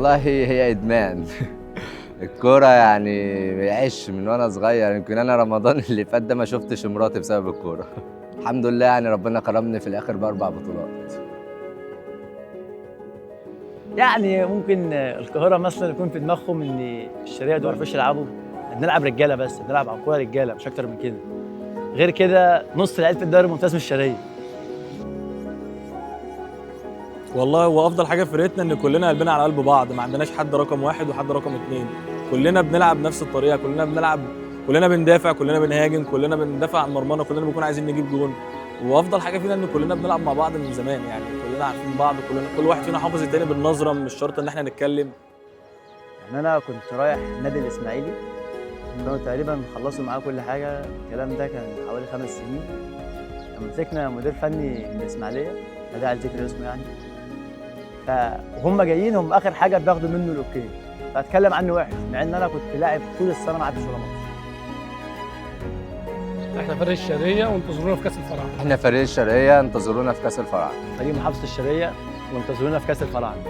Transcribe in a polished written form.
والله هي ادمان. الكورة يعني عش من وانا صغير، يمكن انا رمضان اللي فات ده ما شفتش مراتي بسبب الكورة. الحمد لله يعني ربنا كرمني في الاخر ب4 بطولات. يعني ممكن القاهرة مثلا يكون في دماغهم ان الشرقية دول ما يعرفوش يلعبوا، بنلعب رجاله بس، بنلعب على الكورة رجاله مش اكتر من كده. غير كده نص العيال في الدوري الممتاز من الشرقية. والله هو افضل حاجة في فرقتنا ان كلنا قلبنا على قلب بعض، ما عندناش حد رقم 1 وحد رقم 2، كلنا بنلعب نفس الطريقة، كلنا بنلعب، كلنا بندافع، كلنا بنهاجم، كلنا بندافع عن مرمانا، كلنا بنكون عايزين نجيب جون. وافضل حاجة فينا ان كلنا بنلعب مع بعض من زمان، يعني كلنا عارفين بعض، كلنا كل واحد فينا حافظ التاني بالنظرة، مش شرط ان احنا نتكلم. يعني انا كنت رايح نادي الاسماعيلي، كانوا تقريبا خلصوا معاه كل حاجة، الكلام ده كان حوالي 5 سنين. لما مسكنا مدير فني من الاسماعيلية، لا داعي لذكر اسمه يعني، فهم جايين هم اخر حاجة بياخدوا منه ال okay، فاتكلم عنه وحش مع ان انا كنت لاعب طول السنة ما عدتش ولا ماتش. احنا فريق الشرقية وانتظرونا في كاس الفراعنة. احنا فريق الشرقية، انتظرونا في كاس الفراعنة. فريق محافظة الشرقية وانتظرونا في كاس الفراعنة.